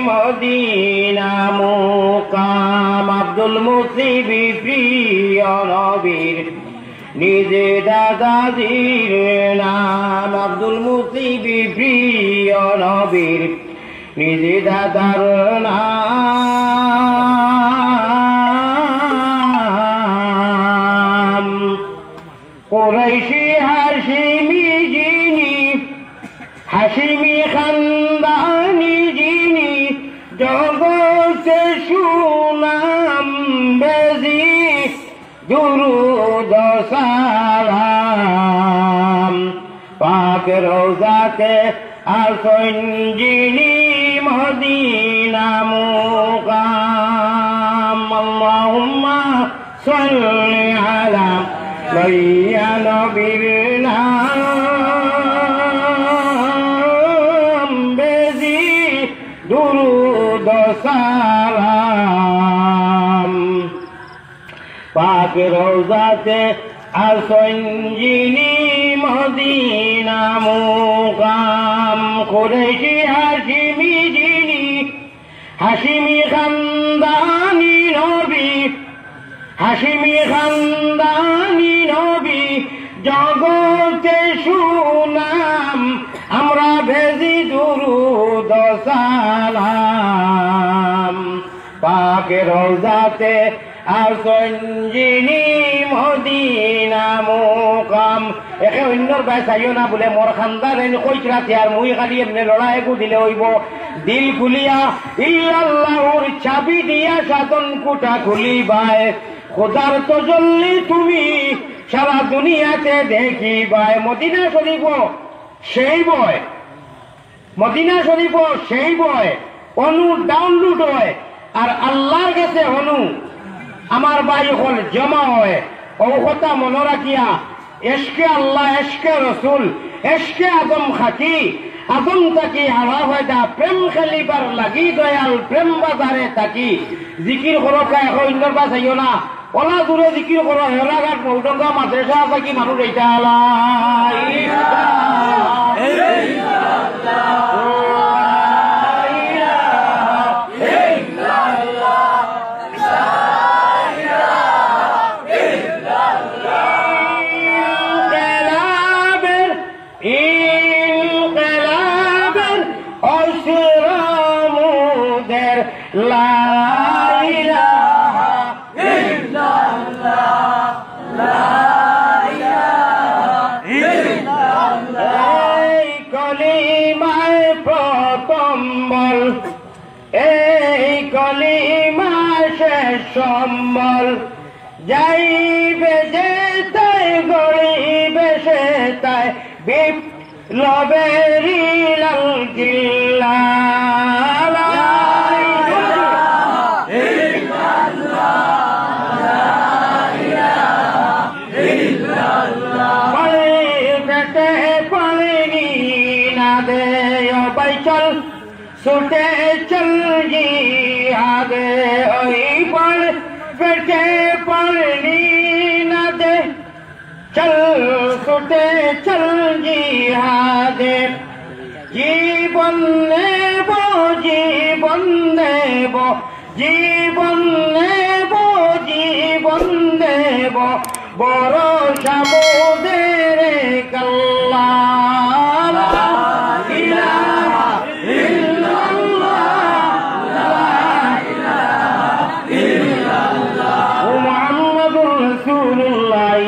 মদিনা মুকাম। আব্দুল মুতিলিব প্রিয় নবীর নিজে দাদাজির নাম। আব্দুল মুতিলিব প্রিয় নবীর নিজে দাদার নাম। কুরাইশি হাশিমি যিনি, হাশিমি খানদানি যিনি, জগতে সুনাম বেজি, দুরুদ সালাম। পাক রওজাতে আছইন যিনি মদিনা মুকাম। আল্লাহুম্মা সাল্লি আলা লইয়া নবীর নাম বেজি দুরুদ সালাম। পাক রওজাতে আছইন যিনি মদিনা মুকাম। কুরাইশি হাশিমি যিনি, হাশিমি খানদানি নবী, হাশিমি খানদানি নবী, জগতে সুনাম, আমরা বেজি দুরুদ সালাম। পাক রওজাতে আছইন যিনি মদিনা মুকাম। একে অইন্যর বায় চাইও না বুলে মোর খান্দার এন কইতরা তে আর মুই খালি এমনে লড়াই এগু দিলে অইবো। দিল খুলিয়া ইল্লাল্লাহুর চাবি দিয়া সাতন কুটা খুলিবায়। খোদার তজল্লি তুমি সারা দুনিয়াতে দেখিবায়। মদিনা শরীফ সেই বয়, মদিনা শরীফও সেই বয়, অনু ডাউনলোড অয়, আর আল্লার গেছে অনু আমার ভাই অকল জমা অয়। অউ কথা মনো রাখিয়া, এশকে আল্লাহ, এশকে রসুল, এশকে আদম খাকি, আদম থাকি হাওয়া পয়দা, প্রেম খেলিবার লাগি দয়াল, প্রেম বাজারে থাকি। জিকির করো, কায় অইন্যর বাস আইও না। অলা জুরে জিকির করো, হেরাঘাট মৌডঙ্গা মাদ্রাসা আছে কি মানুষ এইটা আলাই? ইনকিলাবের, ইনকিলাবের অস্ত্র মোদের লা ইলাহা ইল্লাল্লাহ, লা ইলাহা ইল্লাল্লাহ। এই কলিমায় প্রথম বল, এই কলিমায় শেষ সম্বল। যাইবে যেতায়, গড়িবে সেতায়, বিপ্লবেরই লাল কিল্লা। লা ইলাহা ইল্লাল্লাহ, লা ইলাহা ইল্লাল্লাহ। পানি পেটে পানি না দে, ও ভাই চল ছুটে চল জিহাদে, ওই পানি পেটে পানি না দে, চল ছুটে চল জিহাদে। জীবন নেব, জীবন দেব, জীবন নেব, জীবন দেব, ভরসা মোদের এক আল্লাহ। লা ইলাহা ইল্লাল্লাহ, লা ইলাহা ইল্লাল্লাহ। ও মুহাম্মাদুর রাসূলুল্লাহ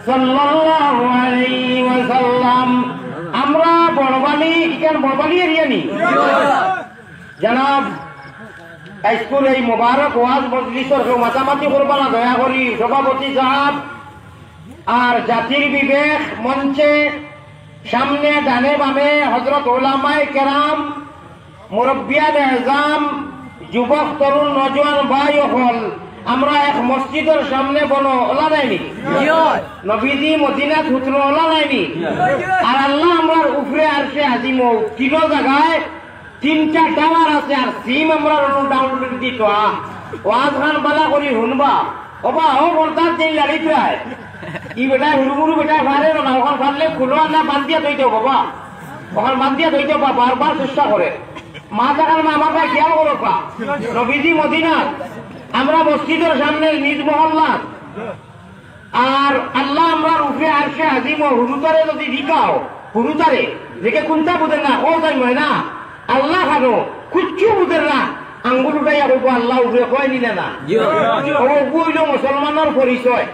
সাল্লাল্লাহু আলাইহি ওয়াসাল্লাম। আমরা বড়বালি, ইখান বড়বালি এরিয়া নি? জনাব, আইজকুর এই মোবারক ওয়াজ মজলিসর কেউ মাতামাতি করবা না, দয়া করি। সভাপতি সাহেব আর জাতির বিবেক মঞ্চে, সামনে ডানে বামে হযরত উলামায়ে কেরাম, মুরব্বিয়ানে এজাম, যুবক, তরুণ, নওজোয়ান ভাই অকল, আমরা এক মসজিদর সামনে বনো, অলা নায়নি? নবীজি মদিনাত হুতরো, অলা নায়নি? আর আল্লাহ আমরার উপরে আরশে আজিমো, তিনো জাগায় তিনটা টাওয়ার আছে, আর সিম আমরার ডাউনলোড দিতো। আ, ওয়াজ খান বালা করি হুনবা। ওবা, ও বলতার দিন লাড়ি তুই আয়। ই বেটায় হুরু মুরু বেটায় পারে না, অখান পারলে খুলো আর না বান্ধিয়া থই দেও বাবা। অখান বান্ধিয়া থই দেও বা, বারবার চেষ্টা করে। মা থাকার মা আমার ভাই খেয়াল করো বা। নবীজি মদিনাত, আমরা মসজিদর সামনে নিজ মহল্লাত। আর আল্লাহ আমরার উপরে আরশে আজিমো, হুরুতারে যদি জিকাও, হুরুতারে, যেকে কুন্তা বুঝের না, ও তাই ময় না, আল্লাহ খানো, কুচ্ছু বুঝের না, আঙ্গুল উঠাইয়া কইবো, "আল্লাহ উপরে কয় নিলে না।" জি। ও, ওগু অইলো মুসলমানর পরিচয়।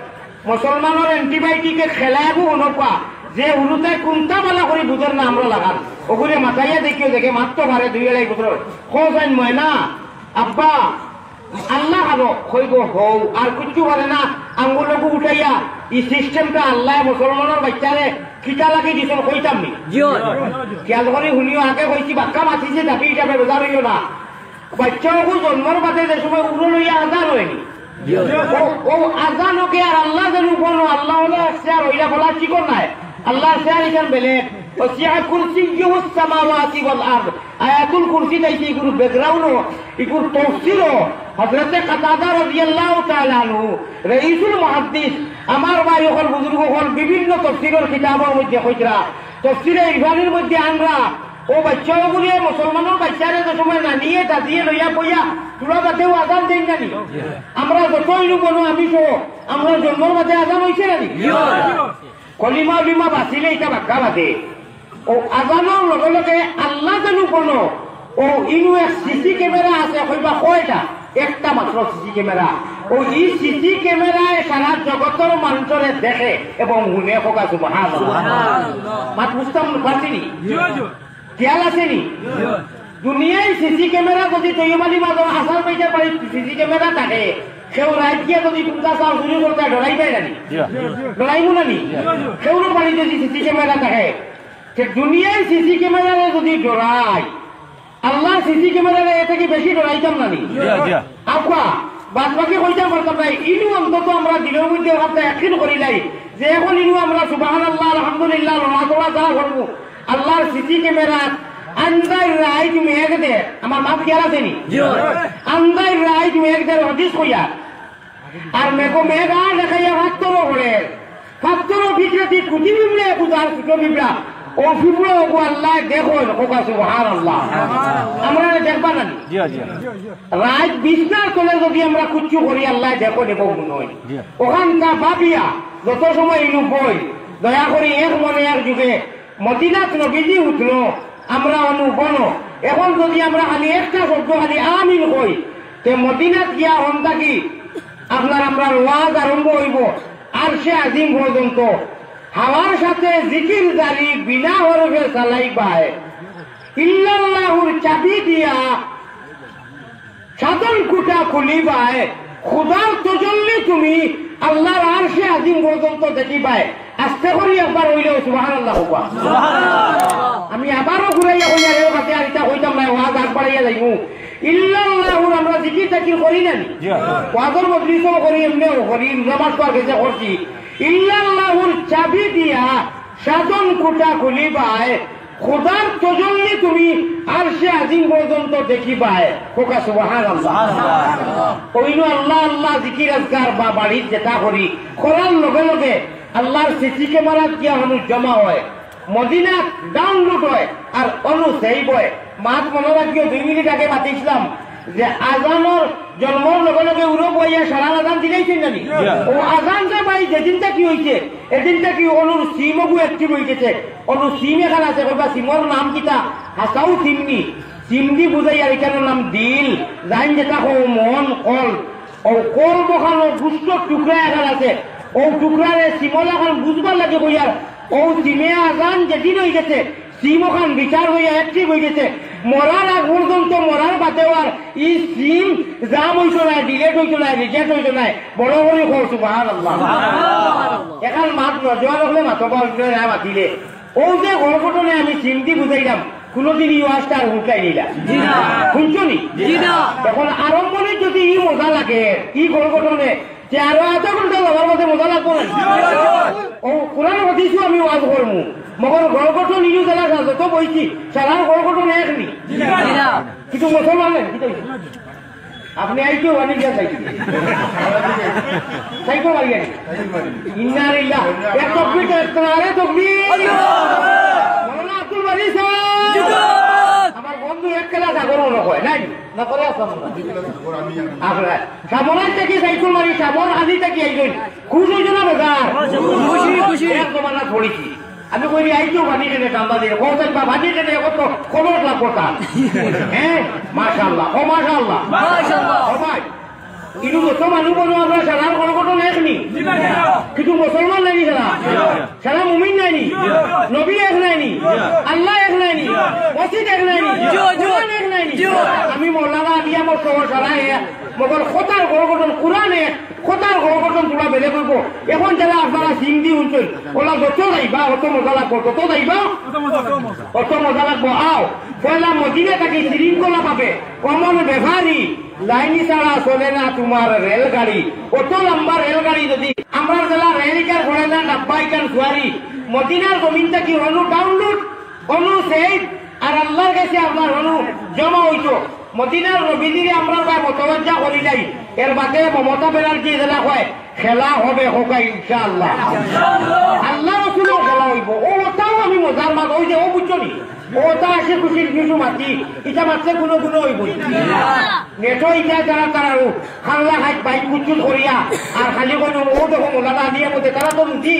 মুসলমানর অ্যান্টিবায়োটিকে খেলাইবো অনকা, যে হুরুতায় কুন্তা বালা করি বুঝের না আমরা লাগান। ওগুরে মাতাইয়া দেখিও, দেখে মাততো পারে দুই আড়াই বছর। খোঁজ আইন ময়না, আব্বা, আল্লাহ খানো, কইবো হউ, আর কুচ্ছু পারে না, আঙ্গুল ওগু উঠাইয়া, ই সিস্টেমটা আল্লায় মুসলমানর বাইচ্চারে কিতা লাগি দিছইন কইতাম নি? জি অয়। খেয়াল করি হুনিও, আগে কইছি, বাক্কা মাতিছে, দাবি হিসাবে বেজার অইও না। বাইচ্চা ওগু জন্মর বাদে যে সময় উরো লইয়া আজান অয়নি। জি অয়। ও, ও আজান ওকে আর আল্লাহ যেন উপনো, আল্লাহ অইলো এক চেয়ার, অইলা ফলা চিকন নায়। আল্লাহর চেয়ার ইখান বেলেগ। ওয়াসিআ কুরসিয়্যুহুস সামাওয়াতি ওয়াল আরদ। আয়াতুল কুরসি তাইছে ইগুর ব্যাকগ্রাউন্ডও, ইগুর তফসিরও। হযরতে কাতাদা রাদিয়াল্লাহু তাআলা আনহু, রাইসুল মুহাদ্দিস, আমার ভাই অকল, বুজুর্গ অকল, বিভিন্ন তফসিরর কিতাবর মধ্যে কইতরা, তফসিরে ইরফানির মধ্যে আনরা, ও বাইচ্চা ওগুরে, মুসলমানর বাইচ্চারে যে সময় নানিয়ে দাদিয়ে লইয়া বইয়া, তুরা বাদেও আজান দেইন না নি? আমরা যত ইনু বনো, আমি সহ, আমরা জন্মর বাদে আজান অইছে না নি? কলিমা উলিমা বাঁচিলে ইটা বাক্কা বাদে। ও আজানর লগে লগে আল্লাহ যেন কোনো, ও ইনু এক সিসি ক্যামেরা আছে, কইবা কয়টা? একটা মাত্র সিসি ক্যামেরা। ও ই সিসি ক্যামেরায় সারা জগতর মানুষরে দেখে এবং হুনে। কওকা সুবহানাল্লাহ। মাত বুঝতাম পারছি নি? খেয়াল আছে নি? দুনিয়ায় সিসি ক্যামেরা যদি তৈয়ব আলী বাজার আসার পাইতে পারি, সিসি ক্যামেরা থাকে, কেউ রাইত গিয়া যদি কুন্তা চাও চুরি করতে, ডরাইবায় না নি? ডরাইবো না নি? কেউর বাড়ি যদি সিসি ক্যামেরা থাকে, যে দুনিয়ায় সিসি ক্যামেরারে যদি ডরাই, আল্লাহ সিসি ক্যামেরারে এ থাকি বেশি ডরাইতাম না নি? জি, জি। আউক্কা, বাদ বাকি কইতাম পারতাম না। ইনু অন্তত আমরা দিলর মধ্যে একটা ইয়াকিন করিলাই যে অখন ইনু আমরা সুবহানাল্লাহ, আলহামদুলিল্লাহ, নমাজ পড়া যা করমু, আল্লাহর সিসি ক্যামেরা আন্দাইর রাইত মেঘ দে, আমার মাত খেয়াল আছে নি? জি। আন্দাইর রাইত মেঘ দের হাদিস কইয়া, আর মেঘো মেঘ আর দেখাইয়া ফাত্তরও পড়ে। ফাত্তরও ভিতরেদি কুটি পিঁপড়া, কুদার ছোট পিঁপড়া। ও পিঁপড়া ওগু আল্লাহ দেখইন, কউক্কা সুবহানাল্লাহ। আমরা দেখবা না নি? জি, জি। রাইত বিছনার তলে যদি আমরা কুচ্ছু করি, আল্লাহ দেখইন, এগু মনো অয়। জি। অখানটা ভাবিয়া যত সময় ইনু বই, দয়া করি এক মনে এক যুগে মদিনাত নবীজি উঠলো, আমরা অনু বনো। অখন যদি আমরা খালি একটা শব্দ খালি আমিন কই, তে মদিনাত গিয়া হন থাকি আপনার আমরার ওয়াজ আরম্ভ অইবো আরশে আজিম পর্যন্ত। হাওয়ার সাথে জিকির জারি বিনা হরফে চালাইবায়। ইল্লাল্লাহুর চাবি দিয়া সাধন কুটা খুলিবায়, খুদার তজল্লি তুমি আল্লাহর আরশে আজিম পর্যন্ত দেখিবায়। আস্তে করি একবার অইলেও সুবহানাল্লাহ কউক্কা। আমি আবারও ঘুরাইয়া কইয়া রে বাতে আর ইটা কইতাম না, ওয়াজ আগ বাড়াইয়া যাইমু। ইল্লাল্লাহুর আমরা জিকির তাকির করি না নি? জি। ওয়াজর মজলিসও করি, এমনেও করি, নমাজ তো আর গেছে করছি। ইল্লাল্লাহুর চাবি দিয়া সাধন কুটা খুলিবায়, খুদার তজল্লি তুমি আরশে আজিম পর্যন্ত দেখিবায়। কউক্কা সুবহানাল্লাহ। অইনু আল্লাহ আল্লাহ জিকির আজকার বা বাড়িত যেটা করি, করার লগে লগে আল্লাহর সিসি ক্যামেরাত গিয়া মানুষ জমা অয়, মদিনাত ডাউনলোড অয়, আর অনু সেভ অয়। মাত মনো রাখিও, দুই মিনিট আগে মাতিছিলাম যে আজানর জন্মর লগে লগে উরো বইয়া সারা আজান দিলাইছইন না নি? জি। ও আজান যে ভাই যেদিন থাকি অইছে, এদিন থাকি অনুর সিম ওগু অ্যাক্টিভ অইগেছে। অনু সিম এখান আছে, কইবা সিমর নাম কিতা? হাছাউ সিম নি? সিম দি বুঝাই আর এখানর নাম দিল, জাইন যেটা কও মন, কল। ও কলব খানো গুস্তর টুকরা এখান আছে, ও টুকরারে সিমর লাখান বুঝবার লাগি কইয়ার, ও সিমে আজান যেদিন অইগেছে, সিম ওখান রিচার্জ অইয়া অ্যাক্টিভ অইগেছে। মরার আগ পর্যন্ত, মরার বাদেও আর ই সিম জাম অইতো নায়, ডিলিট অইতো নায়, রিজেক্ট অইতো নায়। বড় করি কও সুবহানাল্লাহ। এখান মাত নজওয়ান অকলে মাতো বা অন্য না মাতিলে। ও যে গড় গঠনে আমি সিম দি বুঝাইলাম, কুনুদিন ই ওয়াজটা আর হুনছইন নি? জি না। হুনছো নি? জি না। অখন আরম্ভণিত যদি ই মজা লাগে, ই গড় গঠনে, তে আরো আধা ঘন্টা লওয়ার মধ্যে মজা লাগবো না? ও কোরআন হাদিসও আমি ওয়াজ করমু, মগর গড় গঠন ইনু যারা যত বইছি, সারার গড় গঠন এক নি। জি না। কিন্তু মুসলমান নাই, কি তাই? আপনি আইকেও আনি গিয়া চাইছেন। চাইতো পারি আনি। ইন্না লিল্লাহ। এক তকবীর তো একটা, আরে তকবীর। মৌলানা আব্দুল বারী সাহেব। আমার বন্ধু এক কেলা সাগর মনে হয়, নাই? না করে আসলাম না। আপনার সামনে থাকি সাইকুল মারি, সামন আলী থাকি একজন। খুশ হইতো না বেজার? খুশি, খুশি। এক জমানা পড়েছি। আমি কই, "আইজও পানি কেনে কান্দা দিয়ে, কত বা পানি কেনে কত খবর লাভ করতাম।" হ্যাঁ, মাশাআল্লাহ, ও মাশাআল্লাহ। মাশাআল্লাহ। ও ভাই, ইনু যত মানুষ বলো আমরা সারা সংগঠন এক নি। কিন্তু মুসলমান নাই নি সারা? সারা মুমিন নাই নি? নবী এক নাই নি? আল্লাহ এক নাই নি? মসজিদ এক নাই নি? কোরআন এক নাই নি? আমি মৌলানা আলিয়া মত সহ সারা এক, মগর কথার সংগঠন কোরআন এক। কথার সংগঠন তোমরা বেলেগ অইবো। এখন যারা আপনারা সিম দি হুনছইন, ওলা যত যাইবা, অত মজা লাগবো, যত যাইবা, অত মজা লাগবো। আও, পয়লা মদিনা থাকি শৃঙ্খলা পাবে, কমন ব্যাপারী, লাইনি ছাড়া চলে না তোমার রেলগাড়ি। অত লম্বা রেলগাড়ি যদি আমরা যারা রেল ইকার ঘোড়া না ডাব্বা ইকার সুয়ারি, মদিনার জমিন থাকি হনু ডাউনলোড, হনু সেভ, আর আল্লাহর কাছে আপনার হনু জমা হইতো। মদিনার নবীজিরে আমরা ভাই মতওয়াজ্জা করি যাই, এর বাদে মমতা ব্যানার্জি যেটা কয়, খেলা হবে হোক ইনশাআল্লাহ। আল্লাহ রসুলও খেলা হইব। ও ওটাও আমি মজার মাত, ওই যে ও বুঝছো নি? ও ওটা আসে খুশির কিছু মাতি, এটা মাতলে কোনো গুণ হইব না। নেটো ইটা তারা তারা ও খাল্লা খাই বাইক কুচুত করিয়া, আর খালি কোনো ও দেখো মোলাদা দিয়ে মধ্যে তারা তো রুটি,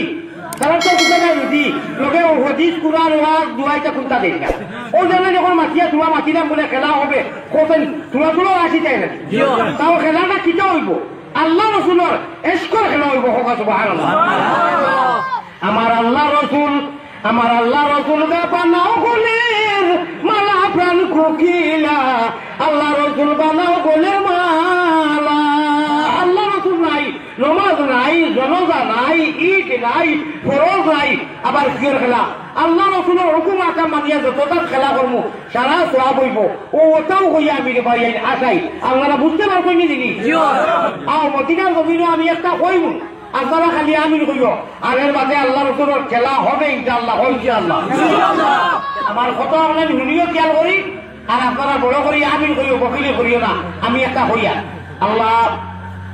তারা তো বুঝে না রুটি। লোকে ও হদিস কুরআন ওয়াজ দুয়াইটা কুন্তা দেয় না। ও জানে যখন মাতিয়া দুয়া মাতিলাম বলে খেলা হবে, কোথায় তুলা তুলা আসি যায় না। তাও খেলাটা কিটা হইব? আল্লাহ রসুলর এশকর খেলা হইব, হোক সুবহানাল্লাহ। আমার আল্লাহ রসুল, আমার আল্লাহ রসুল দে বানাও গলের মালা প্রাণ কোকিলা, আল্লাহ রসুল বানাও গলের মালা। আল্লাহ রসুল নাই, নমাজ নাই, জনাজা নাই, ঈদ নাই, ফরজ নাই, আবার কিয়র খেলা? আল্লাহ রসুলর হুকুম আকাম মানিয়া যতটা খেলা করমু, সারা সওয়াব অইবো। ও ওটাও কইয়া আমি রে ভাই, আমি আশাই। আপনারা বুঝতে পারবেন নি দিদি? আও, মদিনার জমিনো আমি একটা কইমু, আপনারা খালি আমিন কইও। আর এর বাদে আল্লাহ রসুলর খেলা হবে ইনশাআল্লাহ, হয় ইনশাআল্লাহ। আমার কথা আপনারা হুনিও খেয়াল করি, আর আপনারা বড় করি আমিন কইও, বকিলে করিও না। আমি একটা কইয়া, আল্লাহ,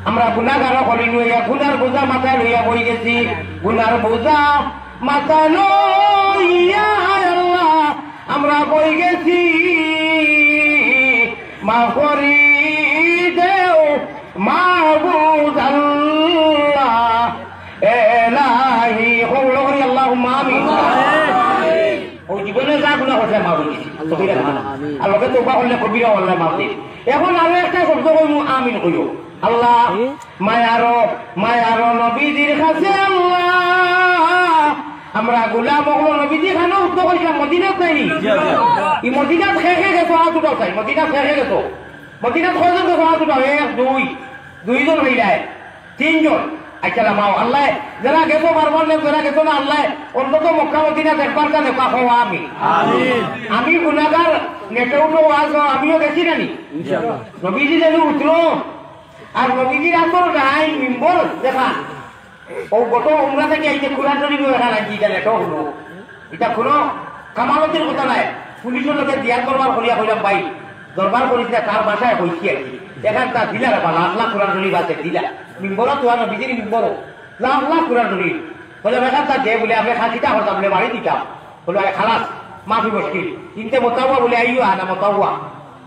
আমরা গুনাগার অকল, ইনো ইয়া গুনার বোঝা মাথায় লইয়া বই গেছি, গুনার বোঝা মাথা লইয়া, আয় আল্লাহ, আমরা বই গেছি, মাফ করি দেও মাবুদ আল্লাহ, এলাহি, কবুল করি, আল্লাহুম্মা আমিন। ও জীবনে যা গুনা করছে, মাফ অই গেছে। কবিরা গুনা। আর লোকে তওবা করলে কবিরা আল্লাহ মাফ দেয়। এখন আরো একটা শব্দ কইমু, আমিন কইও। আল্লাহ, মায়ারো, মায়ারো নবীজির কাছে আল্লাহ, আমরা গোলাম অকল। নবীজি খানো উঠতে কইছিলাম, মদিনাত নাই নি? জি, জি। এই মদিনাত কে কে গেছো, হাত উঠাও চাই, মদিনাত কে কে গেছো? মদিনাত কয়জন গেছো, হাত উঠাও? এক, দুই, দুইজন হইলায়, তিনজন। আচ্ছা, লামাও, আল্লাহ, যারা গেছো পারবার না, যারা গেছো না, আল্লাহ, অন্তত মক্কা মদিনাত একবার তা দেখা হও আমি। আমিন। আমি গুনাগার, নেটে উঠো, ওয়াজ হও, আমিও গেছি না নি? ইনশাআল্লাহ। নবীজি যেন উঠলো, আর নবীজির আসল নাই মিম্বর দেখা। ও গত উমরা থাকি আইতে কোরআন শরীফ দেখা লাগি, ইটা নেটো হুনো। ইটা কোনো কামালতির কথা নাই। পুলিশর লগে দিয়ার দরবার করিয়া কইলাম, "ভাই, দরবার করিস না, তার বাসায় কইছি আর কি। এখান তা দিলা রে বালা, আল্লাহ কোরআন শরীফ আছে, দিলা।" মিম্বর তো আর নবীজির মিম্বর। লাখ লাখ কোরআন শরীফ। বলে, "বেকার তা দে," বলে, "আমি খাসিটা করতাম, বলে, বাড়ি দিতাম।" বলে, "আরে খালাস, মাফি মুশকিল।" ইনতে মোতাওয়া বলে, "আইয়ো আনা মোতাওয়া।"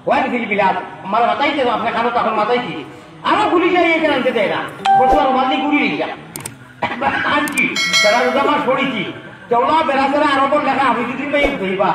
ওয়ান ফিল বিলাদ, আমার মাথায় তো আপনি খানো তখন মাথায় কি? আরো পুলিশ আইয়ে এখানে আনতে দেয় না। বলছে, "আর মাল্লি গুলি নিয়ে যা।" আনছি, তারা রোজা মাস পড়েছি। চওলা বেড়াচেরা আরো বল লেখা, আমি দুদিন ভাই ধরিবা।